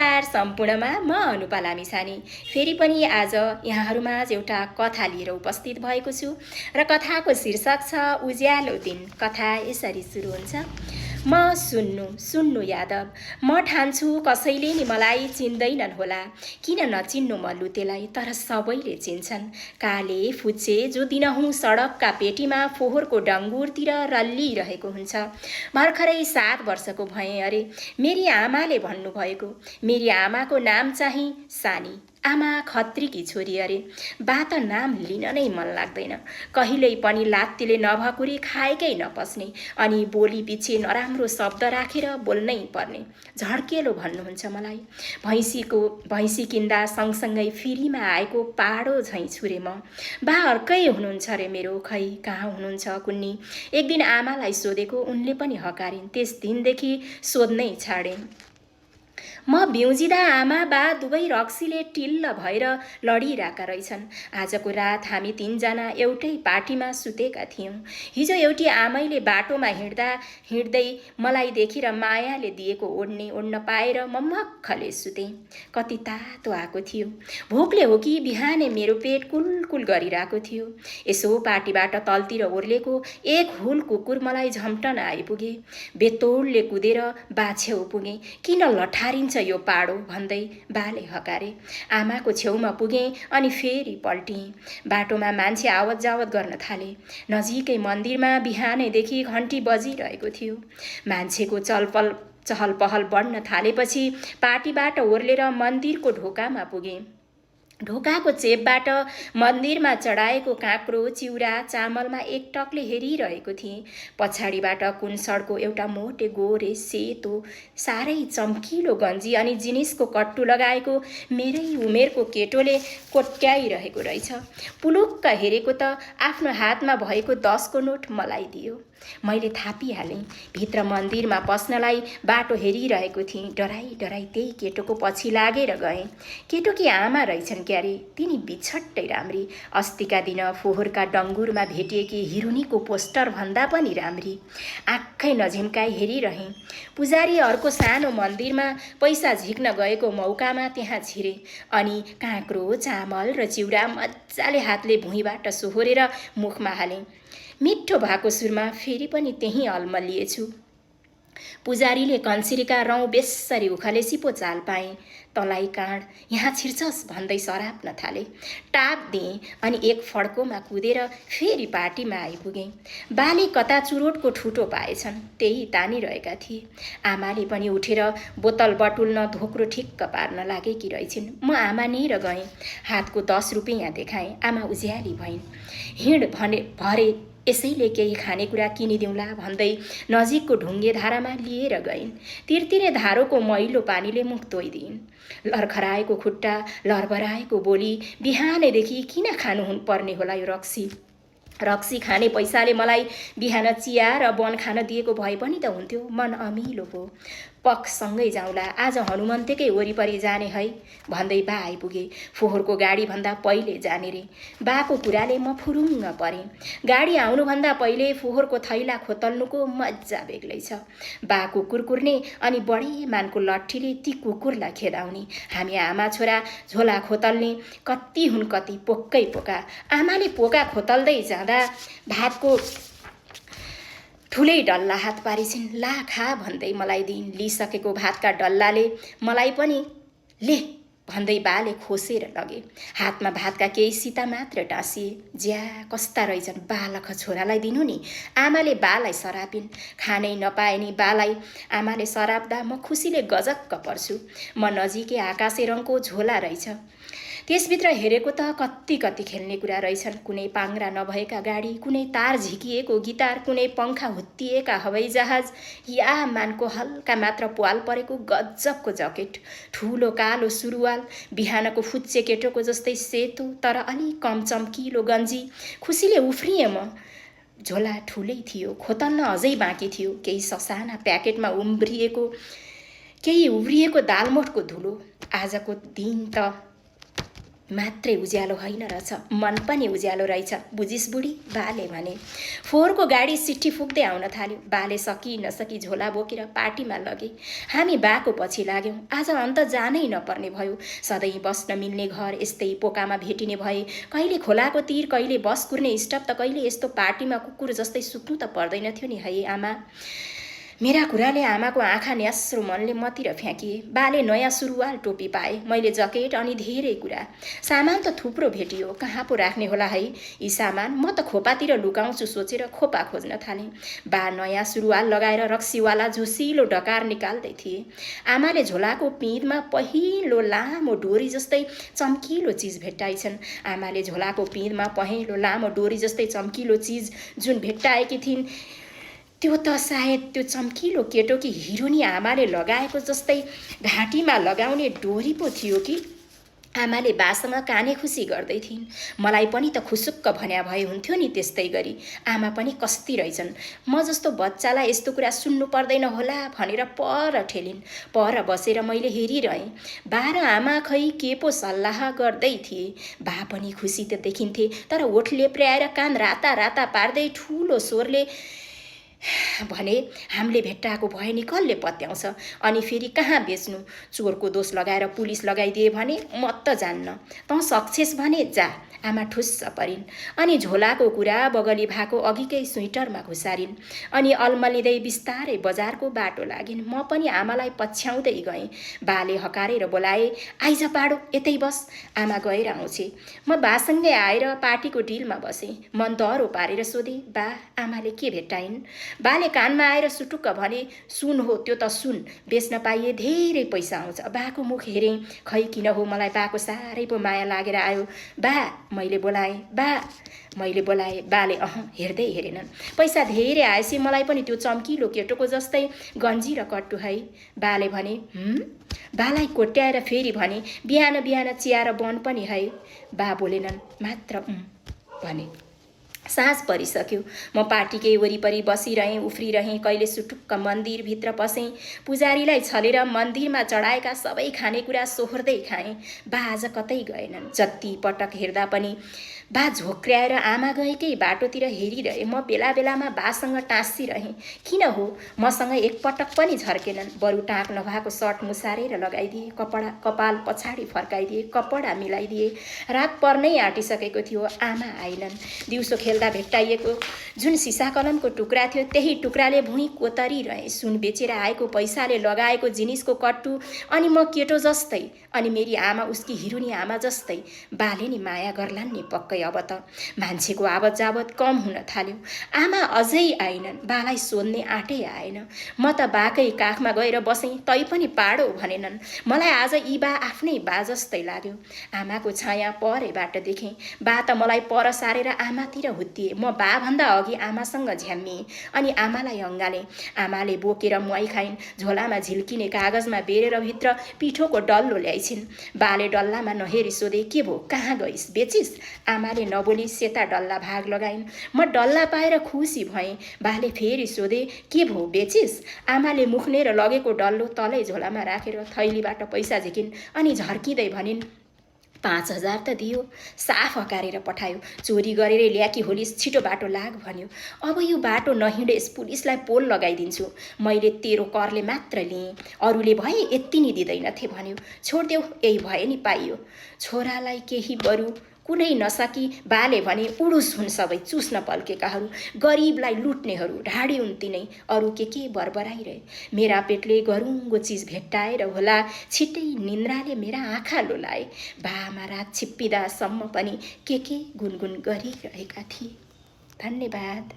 नमस्कार सम्पूर्णमा म अनुपा लामिछाने फेरि पनि आज यहाँहरूमा एउटा कथा लिएर उपस्थित भएको छु र कथाको शीर्षक छ उज्यालो दिन। कथा यसरी सुरु हुन्छ। म सुन्नु यादव, म ठान्छु कसैले नि मलाई चिन्दैनन् होला। किन नचिन्नु म लुतेलाई, तर सबैले चिन्छन्। काले फुच्चे जो दिनहुँ सडकका पेटीमा फोहोरको डङ्गुरतिर रल्लिरहेको हुन्छ। भर्खरै 7 वर्षको भएँ अरे। मेरी आमाले भन्नुभएको। मेरी आमाको नाम चाहिँ सानी। आमा खत्रीकी छोरी अरे। बा त नाम लिन नै मन लाग्दैन। कहिल्यै पनि लात्तीले नभकुरी खाएकै नपस्ने, अनि बोली पछि नराम्रो शब्द राखेर बोल्नै पर्ने। झड्केलो भन्नुहुन्छ मलाई। भैँसी किन्दा सँगसँगै फ्रीमा आएको पाडो झैँ छुरे म। बा अर्कै हुनुहुन्छ रे मेरो, खै कहाँ हुनुहुन्छ कुन्नी। एक दिन आमालाई सोधेको, उनले पनि हकारिन्। त्यस दिनदेखि सोध्नै छाडे। म बिउजिँदा आमा बा दुवै रक्सीले टिल्ल भएर लडिरहेका रहेछन्। आजको रात हामी 3 जना एउटै पार्टीमा सुतेका थियौँ। हिजो एउटी आमैले बाटोमा हिँड्दै मलाई देखेर मायाले दिएको ओड्न पाएर म मक्खले सुतेँ। कति तातो आएको थियो। भोकले हो कि बिहानै मेरो पेट कुलकुल गरिरहेको थियो। यसो पार्टीबाट तलतिर ओर्लेको एक हुल कुकुर मलाई झम्टन आइपुगे। बेतोडले कुदेर बाछेउ पुगे। किन लठारिन्छ यो पाडो भन्दै बाले हकारे। आमाको छेउमा पुगेँ अनि फेरि पल्टिएँ। बाटोमा मान्छे आवत जावत गर्न थाले। नजिकै मन्दिरमा बिहानैदेखि घन्टी बजिरहेको थियो। मान्छेको चहल पहल बढ्न थालेपछि पार्टीबाट ओर्लेर मन्दिरको ढोकामा पुगेँ। ढोकाको चेपबाट मन्दिरमा चढाएको काँक्रो चिउरा चामलमा एकटकले हेरिरहेको थिएँ। पछाडिबाट कुन्सडको एउटा मोटे गोरे सेतो साह्रै चम्किलो गन्जी अनि जिनिसको कट्टु लगाएको मेरै उमेरको केटोले कोट्याइरहेको रहेछ। पुलुक्क हेरेको त आफ्नो हातमा भएको 10 को नोट मलाई दियो। मैले थापिहालेँ। भित्र मन्दिरमा पस्नलाई बाटो हेरिरहेको थिएँ। डराई त्यही केटोको पछि लागेर गएँ। केटोकी आमा रहेछन् क्यारे। तिनी बिछट्टै राम्री। अस्तिका दिन फोहोरका डङ्गुरमा भेटिएकी हिरुनीको पोस्टर भन्दा पनि राम्री। आँखै नझिम्काई हेरिरहेँ। पुजारी अर्को सानो मन्दिरमा पैसा झिक्न गएको मौकामा त्यहाँ छिरे। अनि काँक्रो चामल र चिउरा मजाले हातले भुइँबाट सोहोरेर मुखमा हालेँ। मिठो भएको सुरमा फेरि पनि त्यही अल्मलिएछु। पुजारीले कन्सिरीका रौँ बेसरी उखलेसी पो चाल पाएँ। तँलाई काँड, यहाँ छिर्छस् भन्दै सराप्न थाले। टाप दिएँ अनि एक फड्कोमा कुदेर फेरि पार्टीमा आइपुगेँ। बाले कता चुरोटको ठुटो पाएछन्, त्यही तानिरहेका थिए। आमाले पनि उठेर बोतल बटुल्न धोक्रो ठिक्क पार्न लागेकी रहेछिन्। म आमा नेर गएँ। हातको 10 रुपियाँ देखाएँ। आमा उज्याली भइन्। हिँड भरे यसैले केही खानेकुरा किनिदिउँला भन्दै नजिकको ढुङ्गे धारामा लिएर गइन्। तिरतिरे धारोको मैलो पानीले मुख धोइदिइन्। लर्खराएको खुट्टा, लरबराएको बोली। बिहानैदेखि किन खानु पर्ने होला यो रक्सी खाने पैसाले मलाई बिहान चिया र बन खान दिएको भए पनि त हुन्थ्यो। मन अमिलो हो। पखसँगै जाउँला, आज हनुमन्तेकै वरिपरि जाने है भन्दै बा आइपुगे। फोहोरको गाडी भन्दा पहिले जाने रे। बाको कुराले म फुरुङ्ग परेँ। गाडी आउनुभन्दा पहिले फोहोरको थैला खोतल्नुको मजा बेग्लै छ। बा कुकुर कुर्ने अनि बढी मानको लट्ठीले ती कुकुरलाई खेदाउने। हामी आमा छोरा झोला खोतल्ने। कति हुन् कति पोकै पोका। आमाले पोका खोतल्दै जाँदा भातको ठुलै डल्ला हात पारिछिन्। ला खा भन्दै मलाई दिइन्। लिइसकेको भातका डल्लाले मलाई पनि ले भन्दै बाले खोसेर लगे। हातमा भातका केही सिता मात्र टाँसिए। ज्या कस्ता रहेछन्, बालख छोरालाई दिनु नि। आमाले बालाई सरापिन्। खानै नपाए नि बालाई आमाले सराप्दा म खुसीले गजक्क पर्छु। म नजिकै आकाशे रङको झोला रहेछ। त्यसभित्र हेरेको त कति खेल्ने कुरा रहेछन्। कुनै पाङ्ग्रा नभएका गाडी, कुनै तार झिकिएको गिटार, कुनै पङ्खा हुत्तिएका हवाईजहाज, या मानको हल्का मात्र प्वाल परेको गजबको जकेट, ठुलो कालो सुरुवाल, बिहानको फुच्चे केटोको जस्तै सेतो तर अलि कम चम्किलो गन्जी। खुसीले उफ्रिएँ म। झोला ठुलै थियो, खोतल्न अझै बाँकी थियो। केही ससाना प्याकेटमा केही उब्रिएको दालमोठको धुलो। आजको दिन त मात्रै उज्यालो होइन रहेछ, मन पनि उज्यालो रहेछ, बुझिस् बुढी, बाले भने। फोहोरको गाडी सिट्ठी फुक्दै आउन थाल्यो। बाले सकि नसकी झोला बोकेर पार्टीमा लगे। हामी बाको पछि लाग्यौँ। आज अन्त जानै नपर्ने भयो। सधैँ बस्न मिल्ने घर यस्तै पोकामा भेटिने भए कहिले खोलाको तिर, कहिले बस कुर्ने स्टप, त कहिले यस्तो पार्टीमा कुकुर जस्तै सुत्नु त पर्दैन थियो नि है आमा। मेरा कुराले आमाको आँखा न्यास्रो मनले मतिर फ्याँकिए। बाले नयाँ सुरुवाल टोपी पाए, मैले जकेट अनि धेरै कुरा। सामान त थुप्रो भेटियो, कहाँ पो राख्ने होला है यी सामान। म त खोपातिर लुकाउँछु सोचेर खोपा खोज्न थालेँ। बा नयाँ सुरुवाल लगाएर रक्सीवाला झुसिलो डकार निकाल्दै थिए। आमाले झोलाको पिँधमा पहिलो लामो डोरी जस्तै चम्किलो चिज भेट्टाइछन्। आमाले झोलाको पिँधमा पहिलो लामो डोरी जस्तै चम्किलो चिज जुन भेट्टाएकी थिइन्, त्यो त सायद त्यो चम्किलो केटोकी हिरोनी आमाले लगाएको जस्तै घाँटीमा लगाउने डोरी पो थियो कि। आमाले बासँग काने खुसी गर्दै थिइन्। मलाई पनि त खुसुक्क भन्या भए हुन्थ्यो नि त्यस्तै गरी। आमा पनि कस्ती रहेछन्। म जस्तो बच्चालाई यस्तो कुरा सुन्नु पर्दैन होला भनेर पर ठेलिन्। पर बसेर मैले हेरिरहेँ। बा र आमा खै के पो सल्लाह गर्दै थिए। बा पनि खुसी त देखिन्थे, तर ओठ लेप्र्याएर कान राता राता पार्दै ठुलो स्वरले भने, हामीले भेट्टाएको भए नि कसले पत्याउँछ? अनि फेरि कहाँ बेच्नु? चोरको दोष लगाएर पुलिस लगाइदिए भने म त जान्न। तँ सक्छेस भने जा। आमा ठुस्स परिन्। अनि झोलाको कुरा बगली भाको अघिकै स्वेटरमा घुसारिन्। अनि अल्मलिँदै बिस्तारै बजारको बाटो लागिन्। म पनि आमालाई पछ्याउँदै गएँ। बाले हकारेर बोलाए, आइज पाडो, यतै बस, आमा गएर आउँछे। म बासँगै आएर पार्टीको डिलमा बसेँ। मन दह्रो पारेर सोधेँ, बा, आमाले के भेट्टाइन्? बाले कानमा आएर सुटुक्क भने, सुन हो त्यो त सुन, बेच्न पाइए धेरै पैसा आउँछ। बाको मुख हेरेँ, खै किन हो मलाई बाको साह्रै पो माया लागेर आयो। बा, मैले बोलाएँ, बा, मैले बोलाएँ। बाले हेर्दै हेरेनन्। पैसा धेरै आएपछि मलाई पनि त्यो चम्किलो केटोको जस्तै गन्जी र कट्टु है। बाले भने, बालाई कोट्याएर फेरि भने, बिहान बिहान चिया र बन पनि है। बा बोलेनन्, मात्र भने। साँझ परिसक्यो। म पार्टीकै वरिपरि बसिरहेँ, उफ्रिरहेँ। कहिले सुटुक्क मन्दिरभित्र पसेँ। पुजारीलाई छलेर मन्दिरमा चढाएका सबै खानेकुरा सोहोर्दै खाएँ। बा आज कतै गएनन्। जति पटक हेर्दा पनि बा झोक्र्याएर आमा गएकै बाटोतिर हेरिरहे। म बेला बेलामा बासँग टाँसिरहेँ। किन हो मसँग एकपटक पनि झर्केनन्। बरु टाँक नभएको सर्ट मुसारेर लगाइदिए, कपाल पछाडि फर्काइदिए, कपडा मिलाइदिए। रात पर्नै आँटिसकेको थियो, आमा आएनन्। दिउँसो खेल्दा भेट्टाइएको जुन सिसा कलमको टुक्रा थियो, त्यही टुक्राले भुइँ कोतरिरहेँ। सुन बेचेर आएको पैसाले लगाएको जिनिसको कट्टु। अनि म केटो जस्तै, अनि मेरी आमा उसकी हिरुनी आमा जस्तै। बाले नि माया गर्लान् नि पक्कै। अब त मान्छेको आवत जावत कम हुन थाल्यो। आमा अझै आएनन्। बालाई सोध्ने आँटै आएन। म त बाकै काखमा गएर बसेँ, तै पनि पाडो भनेनन्। मलाई आज यी बा आफ्नै बा जस्तै लाग्यो। आमाको छाया परैबाट देखेँ। बा त मलाई पर सारेर आमातिर हुत्तिए। म बाभन्दा अघि आमासँग झ्याम्मिएँ। अनि आमालाई अँगालेँ। आमाले बोकेर मुहाई खाइन्। झोलामा झिल्किने कागजमा बेरेर भित्र पिठोको डल्लो ल्याइछिन्। बाले डल्लामा नहेरी सोधे, के भो, कहाँ गइस्, बेचिस्? आमाले नबोली सेता डल्ला भाग लगाइन्। म डल्ला पाएर खुसी भएँ। बाले फेरि सोधे, के भो, बेचिस्? आमाले मुख्नेर लगेको डल्लो तलै झोलामा राखेर थैलीबाट पैसा झिकिन्। अनि झर्किँदै भनिन्, 5,000 त दियो। साफ हकारेर पठायो। चोरी गरेर ल्याकी होलिस्, छिटो बाटो लाग भन्यो। अब यो बाटो नहिँडेस्, पुलिसलाई पोल लगाइदिन्छु। मैले तेरो करले मात्र लिएँ, अरूले भए यति नि दिँदैनथे भन्यो। छोड्देऊ, यही भए नि पाइयो। छोरालाई केही बरु कुनै नसकी बाले भने, उडुस हुन् सबै चुस्न पल्केकाहरू, गरिबलाई लुट्नेहरू, ढाडी उन्तिनै, अरू के बरबराइरहे। मेरा पेटले गरुङ्गो चिज भेट्टाएर होला छिट्टै निन्द्राले मेरा आँखा लोलाए। बामा रात छिप्पिँदासम्म पनि के गुनगुन गरिरहेका थिए। धन्यवाद।